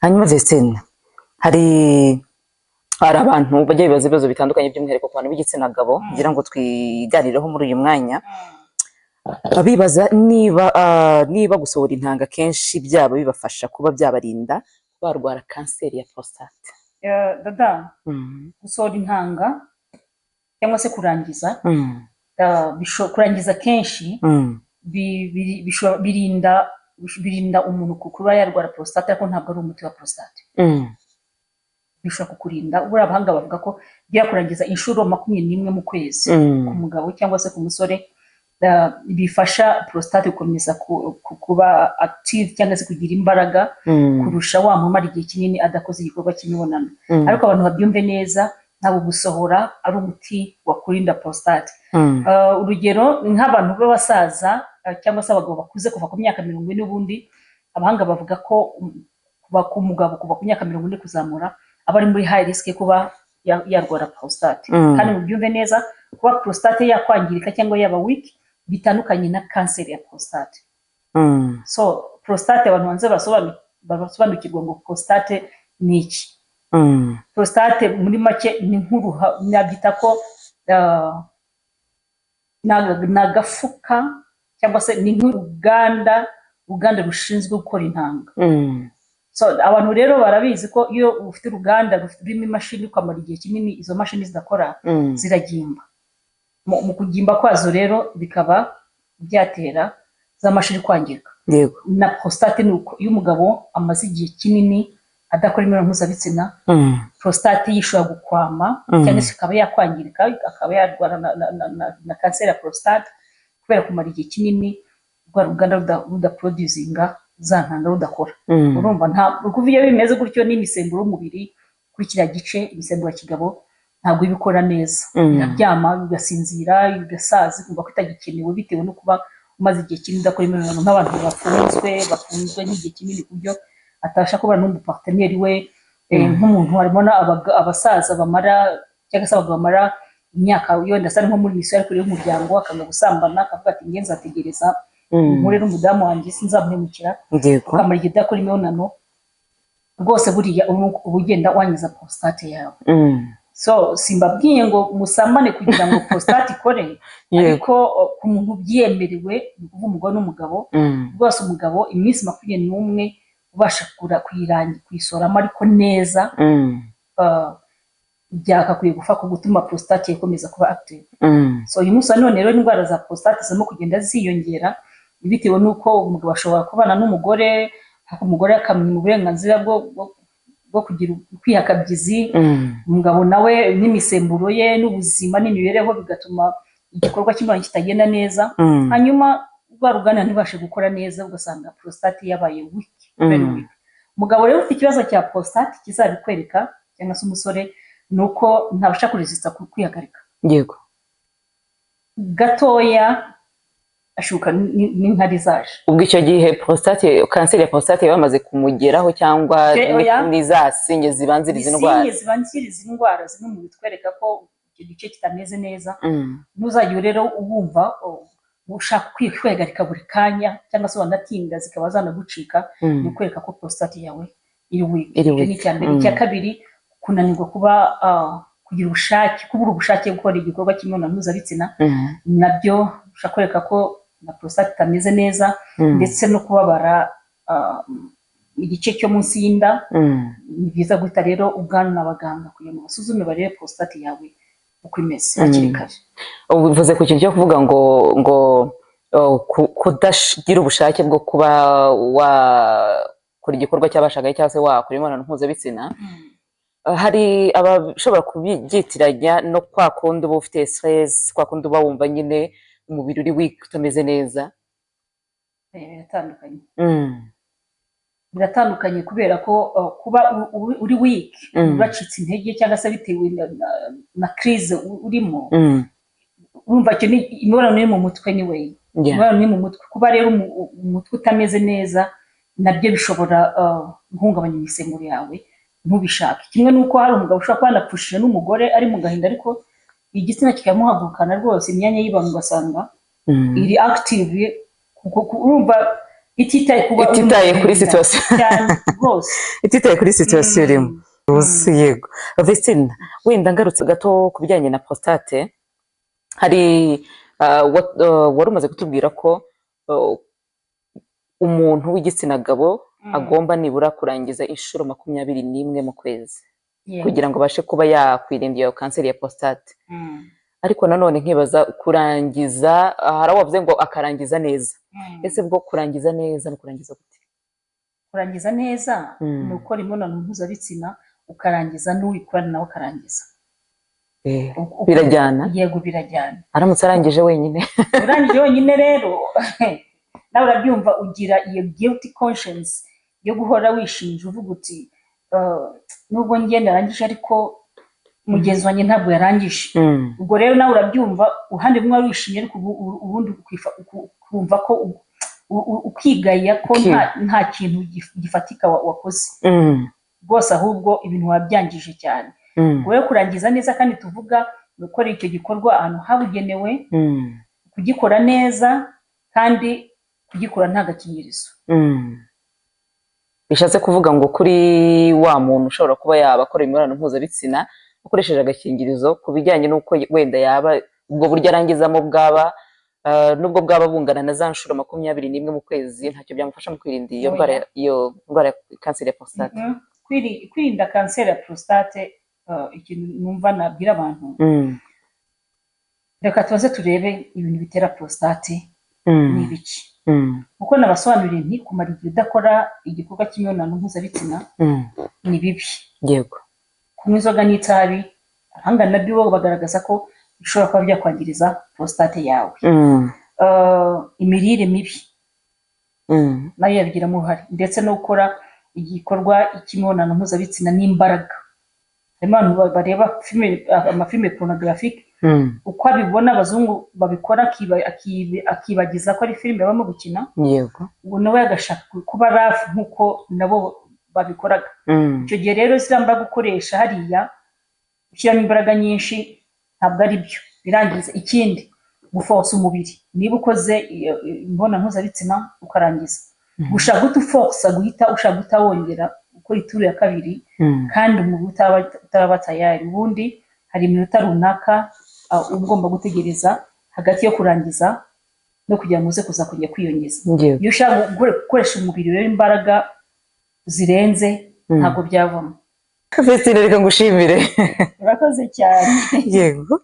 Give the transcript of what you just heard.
Hanyuma Vestine, hari abantu bajya bibaza ibibazo bitandukanye, by'umwihariko ku bantu b'igitsina gabo, ngira ngo twiganireho muri uyu mwanya. Bibaza niba gusohora intanga kenshi byaba bibafasha kuba byabarinda barwara kanseri ya prostate. Dada, gusohora intanga cyangwa se kurangiza, kurangiza kenshi birinda umuntu kuba yarwara prostate, ariko ntabwo ari umuti wa prostate. Bishobora kukurinda. Buriya abahanga bavuga ko kurangiza inshuro 21 mu kwezi ku mugabo cyangwa se ku musore bifasha prostate gukomeza kuba active cyangwa se kugira imbaraga kurusha wa mumara igihe kinini adakoze igikorwa cy'imibonano. Ariko abantu babyumve neza, ntabwo gusohora ari umuti wakurinda prostate. Urugero nk'abantu b'abasaza cyangwa se abagabo bakuze kuva ku myaka 40, ubundi abahanga bavuga ko kuva ku mugabo kuva ku myaka 40 kuzamura aba ari muri high risk yo kuba yarwara prostate. Kandi mubyumve neza, kuba prostate yakwangirika cyangwa yaba weak bitandukanye na kanseri ya prostate. So prostate, abantu banze basobanukirwa ngo prostate ni iki. Prostate muri make ni nk'uruha, nabyita ko ni agafuka cyangwa se ni nk'uruganda, uruganda rushinzwe gukora intanga. So abantu rero barabizi ko iyo ufite uruganda rurimo imashini, ukamara igihe kinini izo mashini zidakora, ziragimba. Mu kugimba kwazo rero bikaba byatera za mashini kwangirika. Na prostate ni uko. Iyo umugabo amaze igihe kinini adakora imibonano mpuzabitsina, prostate ye ishobora gukwama cyangwa se ikaba yakwangirika, akaba yarwara na kanseri ya prostate kubera kumara igihe kinini rwa ruganda rudaproducinga za ntanga, rudakora. Urumva nta kuva iyo bimeze gutyo, n'imisemburo y'umubiri kuri kiriya gice, imisemburo ya kigabo, ntabwo iba ikora neza. Iraryama, igasinzira, igasaza, ikumva ko itagikenewe bitewe no kuba umaze igihe kinini udakora imibonano. Nk'abantu bafunzwe nk'igihe kinini ku buryo atabasha kubana n'umupartner we, nk'umuntu harimo abasaza bamara cyangwa se abagabo bamara imyaka wenda asa nko muri misiyo, ariko y'umuryango, akanga gusambana, akavuga ati: "Nge nzategereza mpure n'umudamu wanjye, sinzamuhemukira." Ukamara igihe udakora imibonano rwose, buriya uba ugenda wangiza prostate yawe. So simbabwiye ngo musambane kugira ngo prostate ikore, ariko ku muntu ubyemerewe, ni ukuvuga umugore n'umugabo, rwose umugabo iminsi 21 ubasha kuyisoramo ariko neza, byakakwiye gufasha gutuma prostate ikomeza kuba active. So uyu munsi wa none rero indwara za prostate zirimo kugenda ziyongera bitewe n'uko umugabo ashobora kubana n'umugore, ariko umugore akamwima uburenganzira bwo kugira kwiha akabyizi. Umugabo nawe n'imisemburo ye n'ubuzima n'imibereho bigatuma igikorwa cy'imibonano kitagenda neza, hanyuma rwa ruganda ntibashe gukora neza, ugasanga prostate yabaye weak, very weak. Umugabo rero ufite ikibazo cya prostate kizabikwereka, cyangwa se umusore, ni uko ntabasha kuresista kwihagarika. Gatoya ashuka n'inkari zaje. Ubwo icyo gihe prostate, kanseri ya prostate yaba yamaze kumugeraho cyangwa Oya. ni za signe zibanziriza indwara? Signe zibanziriza indwara, zimwe mu bitwereka ko icyo gice kitameze neza. Ntuzajye rero wumva ushaka kwihagarika buri kanya cyangwa se wanatinda zikaba zanagucika, ni ukwereka ko prostate yawe iri weak. Iri Icyo ni weak. icya mbere. Icya kabiri, kunanirwa kuba kugira ubushake, kubura ubushake bwo gukora igikorwa cy'imibonano mpuzabitsina, nabyo bishobora kwereka ko na prostate itameze neza, ndetse no kubabara igice cyo munsi y'inda. Ni byiza guhita rero ugana abaganga kugira ngo basuzume, barebe prostate yawe uko imeze hakiri kare. Uvuze ku kintu cyo kuvuga ngo kudagira ubushake bwo kuba wakora igikorwa cy'abashakanye cyangwa se wakora imibonano mpuzabitsina. Hari abashobora kubyitiranya no kwa kundi uba ufite stress, kwa kundi uba wumva nyine umubiri uri weak, utameze neza. Biratandukanye. Biratandukanye kubera ko kuba uri weak, uracitse intege cyangwa se bitewe na crise urimo, urumva icyo ni imibonano iri mu mutwe anyway. Imibonano iri mu mutwe. Kuba rero umutwe utameze neza nabyo bishobora guhungabanya imisemburo yawe ntubishake. Kimwe n'uko hari umugabo ushobora kuba yanapfushije n'umugore ari mu gahinda, ariko igitsina kikamuhagurukana rwose, imyanya y'ibanga ugasanga iri active, kuko urumva Ititaye kuba uri Ititaye mu kuri gahinda. situation. Cyane rwose. Ititaye kuri situation urimo. Uzi, yego. Vestine, wenda ngarutse gato ku bijyanye na prostate, hari wari umaze kutubwira ko umuntu w'igitsina gabo agomba nibura kurangiza inshuro 21 mu kwezi kugira ngo abashe kuba yakwirinda iyo kanseri ya prostate. Ariko nanone nkibaza kurangiza, hari aho wavuze ngo akarangiza neza. Ese bwo kurangiza neza ni ukurangiza gute? Kurangiza neza ni ukora imibonano mpuzabitsina ukarangiza, n'uwikorana nawe akarangiza. Birajyana? Yego, birajyana. Aramutse arangije wenyine? Urangije wenyine rero, nawe urabyumva, ugira iyo guilty conscience yo guhora wishinja, uvuga uti: "Nubwo njye narangije, ariko mugenzi wanjye ntabwo yarangije." Ubwo rero nawe urabyumva, uruhande rumwe wishimye, ariko ubundi ukumva ko ukigaya ko nta kintu gifatika wakoze rwose, ahubwo ibintu wabyangije cyane. Ubwo rero kurangiza neza kandi tuvuga ni gukora icyo gikorwa ahantu habugenewe, kugikora neza kandi kugikora nta gakingirizo. Bishatse kuvuga ngo kuri wa muntu ushobora kuba yaba akora imibonano mpuzabitsina akoresheje agakingirizo, ku bijyanye n'uko wenda yaba ubwo buryo arangizamo bwaba nubwo bwaba bungana na za nshuro 21 mu kwezi, ntacyo byamufasha mu kwirinda iyo Oya. ndwara, iyo ndwara ya kanseri ya prostate. Kwirinda kanseri ya prostate, ikintu numva nabwira abantu, reka tubaze turebe ibintu bitera prostate ni ibiki. Kuko nabasobanuriye nti kumara igihe udakora igikorwa cy'imibonano mpuzabitsina ni bibi. Kunywa inzoga n'itabi, abahanga nabyo bo bagaragaza ko bishobora kuba byakwangiriza prostate yawe. Imirire mibi nayo yabigiramo uruhare, ndetse no gukora igikorwa cy'imibonano mpuzabitsina n'imbaraga. Harimo abantu bareba amafilime pornographique, uko abibona abazungu babikora, akibagiza ko ari filime barimo gukina, ubu nawe agashaka kuba rafu nk'uko nabo babikoraga. Icyo gihe rero ziriya mbaraga ukoresha hariya, ushyiramo imbaraga nyinshi, ntabwo ari byo, birangiza. Ikindi, guforsa umubiri. Niba ukoze imibonano mpuzabitsina ukarangiza, gushaka guhita uforsa, guhita ushaka guhita wongera gukora ituru ya kabiri kandi umubiri utaraba tayari. Ubundi hari iminota runaka uba ugomba gutegereza hagati yo kurangiza no kugira ngo uze kuza kujya kwiyongeza. Iyo ushaka gukoresha umubiri rero imbaraga zirenze, ntabwo byavamo. Vestine, reka ngushimire. Urakoze cyane. Yego.